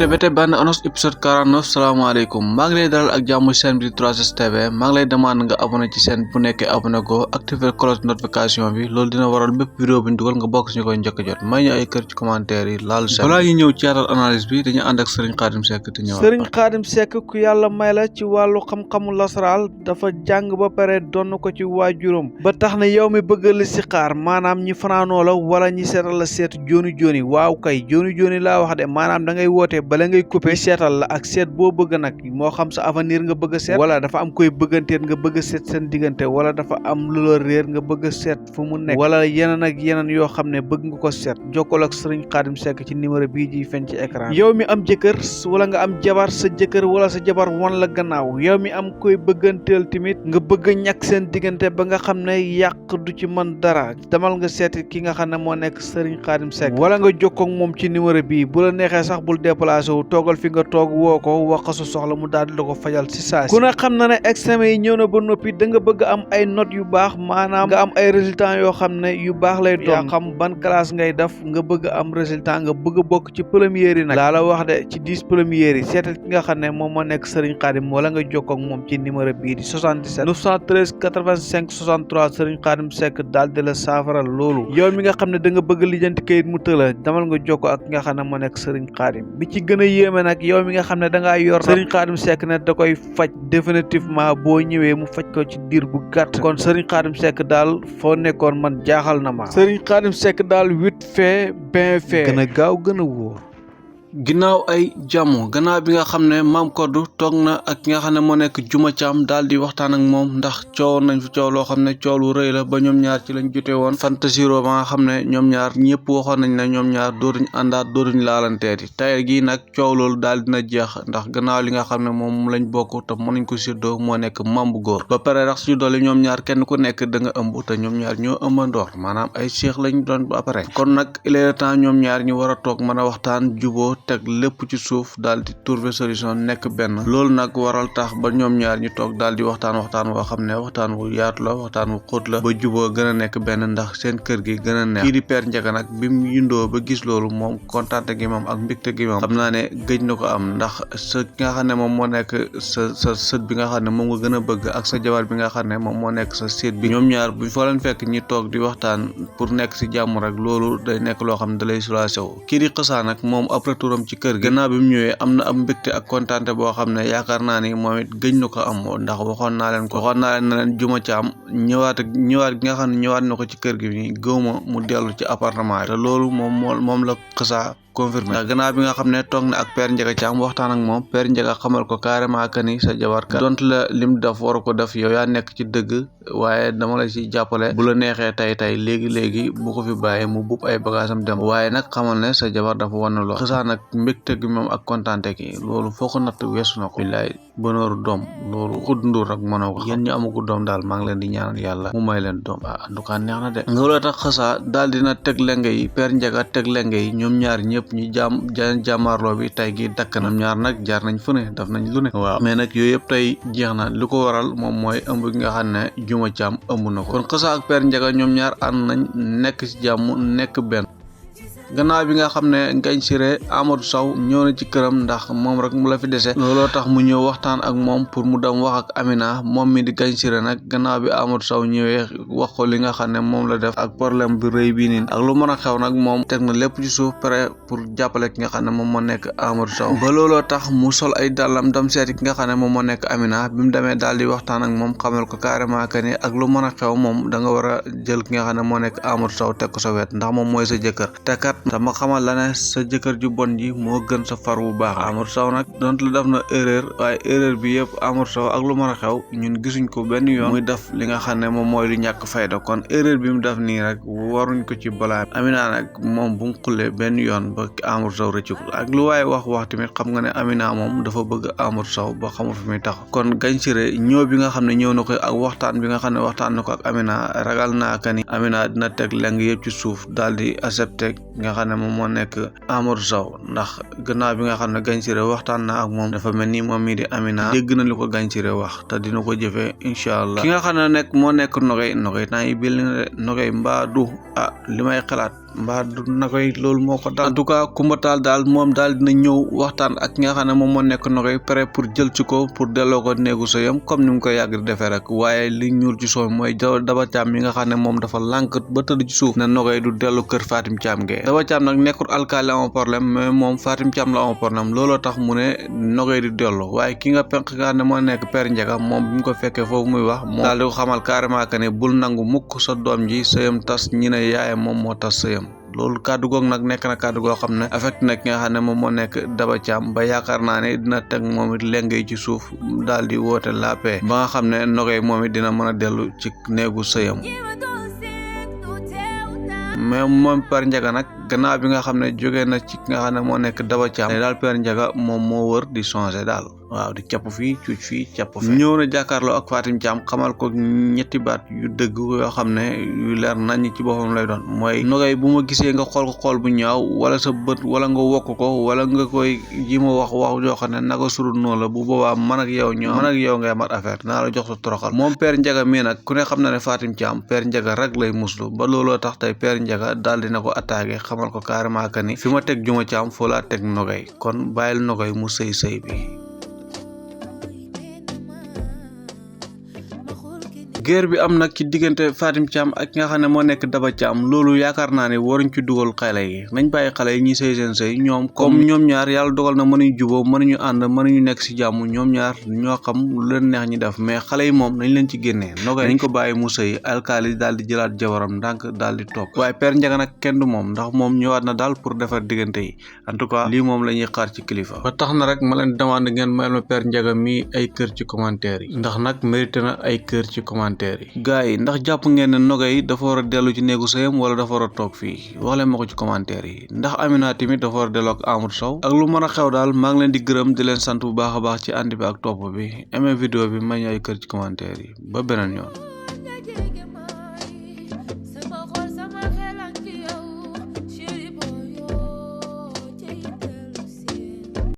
bete band annonce épisode 49 salaamaaleykum maa ngi lay dalal ak jàmm chaîne bi 3STV maa ngi lay demande nga abonné ci chaîne bu nekkee abonné ko activer cloche notification bi loolu dina waral bépp vidéo bu ñu dugal nga bokk ci ñu koy njëkk a jot may ñu ay kër ci commentaire yi laal chaîne balaa ñu ñëw ci yaatal analyse bi dañu ànd ak Serigne Khadim Seck te ñëwaat. Serigne Khadim Seck ku yàlla may la ci wàllu xam-xamu lasaraal dafa jàng ba pare donn ko ci waajuram ba tax na yow mi bëgg li si xaar maanaam ñi fanaanoo la wala ñi seetal la seet jooni waaw kay jooni laa wax de maanaam da ngay woote bala ngay coupé seetal la ak seet boo bëgg nag moo xam sa avenir nga bëgg a seet wala dafa am koy bëgganteet nga bëgg a seet seen diggante wala dafa am lu la réer nga bëgg a seet fu mu nekk wala yeneen ak yeneen yoo xam ne bëgg nga ko seet jokkoo ak Serigne Khadim Seck ci numéro bii ji feeñ ci écran yow mi am jëkkër wala nga am jabar sa jëkkër wala sa jabar wan la gannaaw yow mi am koy bëgganteel tamit nga bëgg a ñàkk seen diggante ba nga xam ne yàq du ci mën dara demal nga seet ki nga xam ne moo nekk Serigne Khadim Seck wala nga jokkoo ak moom ci numéro bii bu la neexee sax bul déplacé wu toogal fi nga toog woo ko wax sa soxla mu daal di la ko fajal si saa si ku ne xam na ne examen yi ñëw na ba noppi da nga bëgg am ay notes yu baax maanaam nga am ay résultats yoo xam ne yu baax lay doon yaa xam ban classe ngay def nga bëgg am résultat nga bëgg a bokk ci première yi nag laa la wax de ci 10 premières yi seetal ki nga xam ne moom moo nekk Serigne Khadim wala nga jokkoo ak moom ci numéro bii di 77 913 85 63 Serigne Khadim Seck daal di la saafaral loolu yow mi nga xam ne da nga bëgg lijjanti kayit mu tëla damal nga jokkoo ak ki nga xam ne moo nekk Serigne Khadim bi ci gën a yéeme nag yow mi nga xam ne da ngaa yor Serigne Khadim Seck ne da koy faj définitivement boo ñëwee mu faj ko ci diir bu gàtt kon Serigne Khadim Seck daal foo nekkoon man jaaxal na ma Serigne Khadim Seck daal vite fait bien fait gën a gaaw gën a wóor. ginnaaw ay jàmm gannaaw bi nga xam ne maam Koddu toog na ak ki nga xam ne moo nekk Juma Caam daal di waxtaan ak moom ndax coowoon nañ fi coow loo xam ne coow lu rëy la ba ñoom ñaar ci lañ jote woon fantasiro ba nga xam ne ñoom ñaar ñëpp waxoon nañ ne ñoom ñaar dootuñ àndaat dootuñ laalanteeti tey gii nag coow loolu daal dina jeex ndax gannaaw li nga xam ne moom lañ bokk te mënuñ ko séddoo moo nekk maam bu góor ba pare rax ci dolli ñoom ñaar kenn ku nekk da nga ëmb te ñoom ñaar ñoo ëmbandoor maanaam ay cheikh lañ doon ba pare kon nag il est temps ñoom ñaar ñu war a toog mën a waxtaan juboo teg lépp ci suuf daal di trouver solution nekk benn loolu nag waral tax ba ñoom ñaar ñu toog daal di waxtaan woo xam ne waxtaan wu yaatu la waxtaan wu xóot la ba juboo gën a nekk benn ndax seen kër gi gën a neex kii di Père Ndiaga nag bi mu yundoo ba gis loolu moom kontaante gi moom ak mbégte gi moom xam naa ne gëj na ko am ndax sa ki nga xam ne moom moo nekk sa sët bi nga xam ne moom nga gën a bëgg ak sa jabar bi nga xam ne moom moo nekk sa séet bi ñoom ñaar buñ foo leen fekk ñi toog di waxtaan pour nekk si jàmm rek loolu day nekk loo xam ne da lay soulagé wu kii di xësaa nag moom après touram ci kër gi bi mu ñëwee am na am mbégte ak kontaante boo xam ne yaakaar naa ni moom it gëj na ko am ndax waxoon naa leen ne leen Juma Caam ñëwaat gi nga xam ne ñëwaat na ko ci kër gi nii gëwma mu dellu ci appartement te loolu moom la xësaa confirmé ndax gannaaw bi nga xam ne toog na ak Père Ndiaga Caam waxtaan ak moom Père Ndiaga xamal ko carrément que ni sa jabar kat dont la lim def waru ko def yow yaa nekk ci dëgg waaye dama la ci jàppale bu la neexee tey léegi bu ko fi bàyyi mu buub ay bagaasam dem waaye nag xamal ne sa jabar dafa wan loo xësaa nag mbégte gi moom ak kontaante gi loolu foo ko natt weesu na ko billaay bonooru doom loolu xud ndur rek mënoo ko yéen ñu amagu doom daal maa ngi leen di ñaanal yàlla mu may leen doom en tout cas neex na de loolu tax xësaa daal dina teg lenge yi Père Ndiaga teg lenge yi ñoom ñaar ñëpp ñu jàmmaarloo bi tey gi dakk na ñaar nag jaar nañ fu ne daf nañ lu ne waaw mais nag yooyu yëpp tey jeex na li ko waral moom mooy ëmb gi nga xam ne Juma Caam ëmb na ko kon xësaa ak Père Ndiaga ñoom ñaar ànd nañ nekk ci jàmm nekk benn gannaaw bi nga xam ne Ngagne Siré Amadou Sow ñëw na ci këram ndax moom rek mu la fi dese looloo tax mu ñëw waxtaan ak moom pour mu dem wax ak Amina moom mi di Ngagne Siré nag gannaaw bi Amadou Sow ñëwee wax ko li nga xam ne moom la def ak problème bi rëy bii nii ak lu mën a xew nag moom teg na lépp ci suuf prêt pour jàppale ki nga xam ne moom moo nekk Amadou Sow ba looloo tax mu sol ay dàllam dem seeti ki nga xam ne moom moo nekk Amina bi mu demee daal di waxtaan ak moom xamal ko carrément que ni ak lu mën a xew moom da nga war a jël ki nga xam ne moo nekk Amadou Sow teg ko sa wet ndax moom mooy sa jëkkër te kat dama xamal la ne sa jëkkër ju bon ji moo gën sa far bu baax Amadou Sow nag dont la def na erreur waaye erreur bi yëpp Amadou Sow ak lu mën a xew ñun gisuñ ko benn yoon muy def li nga xam ne moom mooy lu ñàkk fayda kon erreur bi mu def nii rek waruñ ko ci balaa Amina nag moom bu mu xullee benn yoon ba Amadou Sow rëccu ko ak lu waaye wax tamit xam nga ne Amina moom dafa bëgg Amadou Sow ba xamul fi muy tax kon Ngagne Siré ñëw bi nga xam ne ñëw na ko ak waxtaan bi nga xam ne waxtaan na ko ak Amina ragal naa ka ni Amina dina teg leng yëpp ci suuf daal di accepté nga xam ne moom moo nekk Amadou Sow ndax gannaaw bi nga xam ne Ngagne Siré waxtaan na ak moom dafa mel ni moom mii di Amina dégg na li ko Ngagne Siré wax te dina ko jëfee incha allah ki nga xam ne moo nekk Nogay temps yi bil Nogay mbaa du li may xalaat mbaa du Nogaye loolu moo ko dal. En tout cas Coumba Tall daal moom daal dina ñëw waxtaan ak nga xam ne moom moo nekk Nogaye prêt pour jël ci ko pour delloo ko néegu sëyam comme ni mu ko yàgg di defee rek waaye li ñuul ci soow mooy Daba Thiam mi nga xam ne moom dafa lànk ba tëdd ci suuf ne Nogaye du dellu kër Fatim Thiam Gueye. Daba Thiam nag nekkul alkaali amoo problème mais moom Fatim Thiam la amoo problème looloo tax mu ne Nogaye di dellu waaye ki nga penk nga xam ne moo nekk Père Ndiaga moom bi mu ko fekkee foofu muy wax moom daal di ko xamal carrément que ne bul nangu mukk sa doom ji sëyam tas ñi ne yaayam moom moo tas sëyam. loolu kàddu goog nag nekk na kàddu goo xam ne affecté na ki nga xam ne moom moo nekk Daba Thiam ba yaakaar naa ne dina teg moom it lengay ci suuf daal di woote la paix ba nga xam ne Nogaye moom it dina mën a dellu ci néegu sëyam. mais moom Père Ndiaga nag gannaaw bi nga xam ne jógee na ci nga xam ne moo nekk Daba Thiam daal Père Ndiaga moom moo wër di changé daal waaw di capp fii cuuc fii capp fii ñëw na jàkkaarloo ak Fatim Thiam xamal ko ñetti baat yu dëgg yoo xam ne yu leer nañ ci boppam lay doon mooy Nogaye bu ma gisee nga xool ko xool bu ñaaw wala sa bët wala nga wokk ko wala nga koy ji ma wax yoo xam ne naka surul noonu la bu boobaa man ak yow ngay amat affaire naa la jox sa toroxal. moom Père Ndiaga mii nag ku ne xam na ne Fatim Thiam Père Ndiaga rek lay muslu ba looloo tax tey Père Ndiaga daal dina ko attaqué xamal ko carrément que ni fi ma teg Juma Thiam foo laa teg Nogaye kon bàyyil Nogaye mu sëy bi. guerre bi am nag ci diggante Fatim Thiam ak nga xam ne moo nekk Daba Thiam loolu yaakaar naa ne waruñ ci dugal xale yi nañ bàyyi xale yi ñuy sëy seen sëy ñoom comme ñoom ñaar yàlla dogal na mënuñu juboo mënuñu ànd mënuñu nekk si jàmm ñoom ñaar ñoo xam lu leen neex ñi def mais xale yi moom nañ leen ci génnee Nogaye nañ ko bàyyi mu sëy alkaali daal di jëlaat jabaram ndànk daal di toog waaye Père Ndiaga nag kenn du moom ndax moom ñëwaat na daal pour defar diggante yi en tout cas lii moom la ñuy xaar ci kilifa ba tax na rek ma leen demande ngeen mayal ma Père Ndiaga mi ay kër ci commentaire yi ndax nag mérité na ay kër ci commentaire gaay yi ndax jàpp ngeen ne Nogaye dafa war a dellu ci néegu sëyam wala dafa war a toog fii wax leen ma ko ci commentaire yi ndax Amina tamit dafa war a dellu ak Amadou Sow ak lu mën a xew daal maa ngi leen di gërëm di leen sant bu baax a baax ci ànd bi ak topp bi aimé vidéo bi may ñu ay kër ci commentaire yi ba beneen yoon